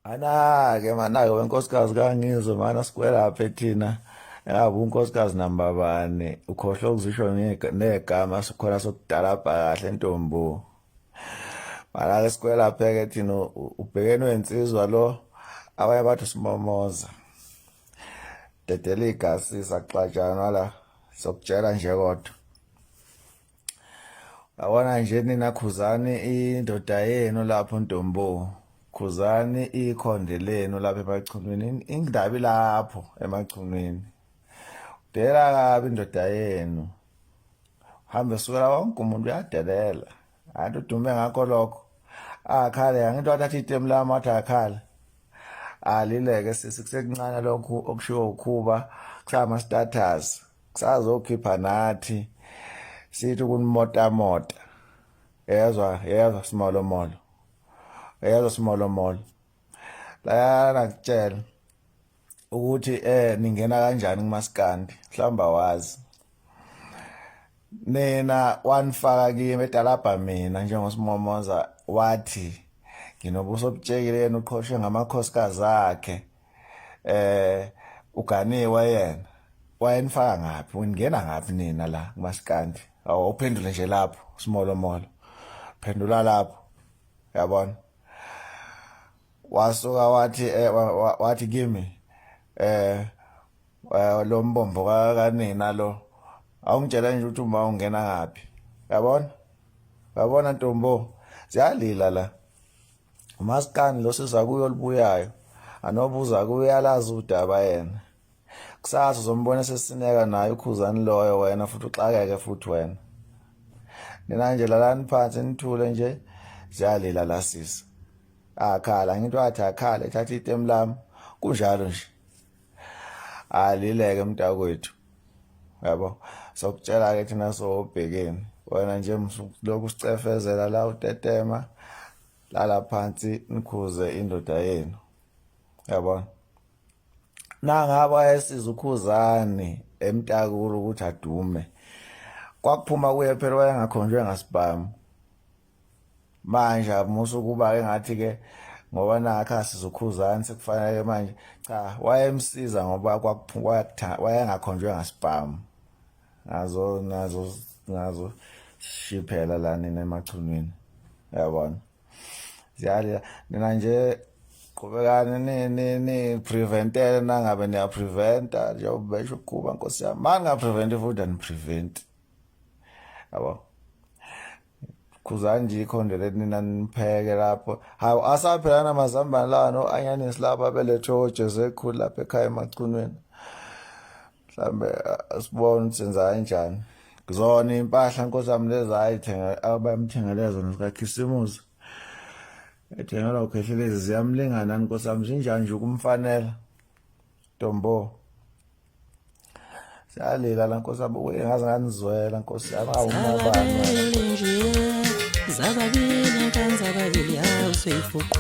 Anake manake wenkosikazi kaNgizwe mana sikwelaphe thina engabe unkosikazi nambabani ukhohlwa ukuzisho negama sikhona sokudalabha kahle ntombo. Manake sikwelaphe ke thina ubhekene wensizwa lo abanye bathi simomoza. Dedela igasi saxatshanwa la sokutshela nje kodwa. Yabona nje nina khuzani indoda yenu lapho ntombo. Khuzani ikhonde lenu lapha emachunwini indabi lapho emachunwini. Udela kabi indoda yenu. Hambe sukela wonke umuntu uyadelela. Anti udume ngakho lokho. Akhale angithi wathatha itemu lami wathi akhale. Alileke sisi kusekuncane lokhu okushiwo ukhuba kusama status. Kusazokhipha nathi sithi ukunimotamota. Yezwa yezwa simolomolo. Yezwa simolomolo. Layana ngikutshela ukuthi ningena kanjani kumaskandi mhlawumbe awazi. Nina wanifaka kimi edalabha mina njengosimomoza wathi nginobuso obutshekile yena uqhoshe ngamakhosikazi akhe. Uganiwe yena wayenifaka ngaphi uningena ngaphi nina la kumasikandi awuphendule nje lapho simolomolo phendula lapho yabona wasuka wathi wathi kimi lo mbombo kanina lo awungitshela nje ukuthi uma ungena ngaphi yabona yabona ntombo ziyalila la umaskani lo siza kuyo olubuyayo anobuza kuyo uyalazi udaba yena kusasa uzombona sesineka naye ukhuzani loyo wena futhi uxakeke futhi wena nina nje lalani phansi nithule nje ziyalila la sisi akhala ngithi wathi akhale ethatha itemu lami kunjalo nje alileke mntakwethu yabo sokutshela ke thina sobhekeni wena nje lokhu sicefezela la utetema lala phansi nikhuze indoda yenu yabona nangaba ayesiza ukhuzani emtakulu ukuthi adume kwakuphuma kuye phela wayengakhonjwe ngasibhamu manje amusa ukuba ke ngathi ke ngoba nakho asizukhuzani sekufanele manje cha wayemsiza ngoba wayengakhonjwe ngasibhamu nazo nazo nazo shiphela la nina emachunwini uyabona ziyalila nina nje qhubekani ni ni ni preventele nangabe niya preventa njengoba besho ukuba nkosi yami manga prevent futhi ani prevent yabo khuzani nje ikhonde leli nina nipheke lapho hawu asaphela namazambane lawa no-anyanisi lapha belethwe ojeze ekhulu lapha ekhaya emachunweni mhlambe sibone ukuthi senza kanjani zona impahla nkosi yami lezi ayithenga abamthengele zona zikakhisimusi ethengelwa ukhehlelezi ziyamlingana nkosi yami zinjani nje ukumfanela ntombo siyalila la nkosi yami uye ngaze nganizwela nkosi yami awumabani Zababili nkanzababili awuseyifuqu.